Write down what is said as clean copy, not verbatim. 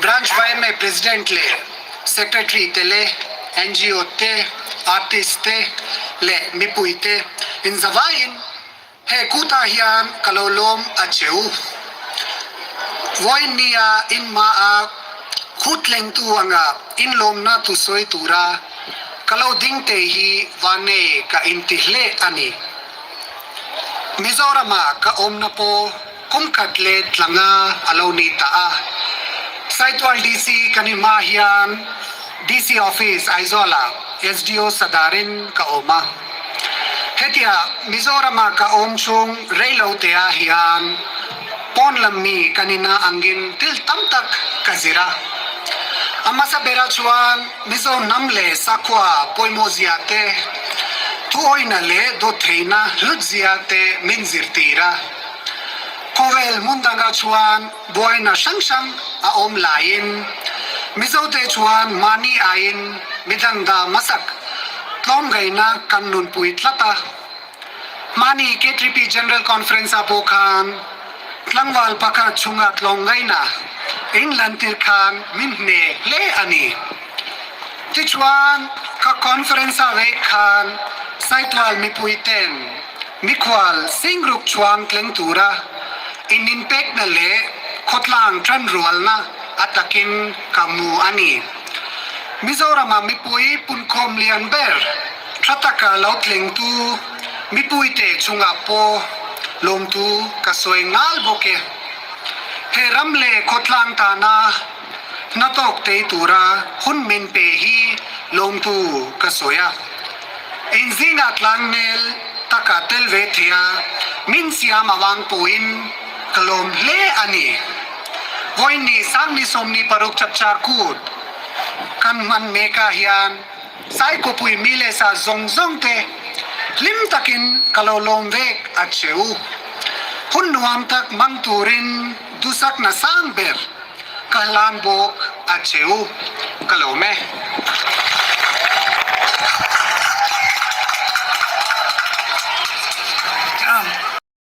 Branch yma President leh Secretary te leh ngo te, artist te leh mipui te inzavaiin He kutah hian ka lo lawm a che u. Vawiin nia in hmaah khut lengtu anga inlawmna thusawi tura ka lo ding te hi vanei ka inti hle a ni. Mizorama ka awmna pawh kum khat leh tlanga a lo ni ta a. Saitual DC kan i hma hian DC Office Aizawlah SDO Sadarin ka awm a. Hetia Mizorama ka awm chhung reilo te ah hian pawn lam mi kan ina angin thil tam tak ka zir a. A hmasa berah chuan Mizo hnam leh sakhua pawimawh zia te, thuawihna leh dawttheihna hlut zia te min zirtir a. Khawvel hmun dangah chuan buaina hrang hrang a awm laiin Mizote chuan mahni aiin midang dah hmasak Tlawmngaihna kan nunpui tlat a, hmani KTP General Conference-ah pawh khan tlangval pakhat chhunga tlawmngaihna inlantir khan min hne hle a ni. Tichuan, ka conference-ah vek khan Saitual mipuiten mikhual singruk chhuang tleng tura ininpekna leh khawtlang tanrualna a takin ka hmu a ni. Mizorama mipui punkhawm lian ber tha taka lo tlengtu mipuite chungah pawh lawmtu ka sawi ngal bawk e. He ram leh khawtlang tana hnathawk tei tura hun min pe hi lawmtu ka sawi a. Inzingah tlangnel taka tel ve thei a min siam avang pawhin ka lawm hle a ni. Vawiin Sangni 26 chapchar kut kan hman mekah hian Saikawpui mi leh sa zawng zawng te hlim takin ka lo lawm vek a che u. Hun nuam tak hmang turin dusakna sang ber ka hlan bawk a che u. Ka lawm e.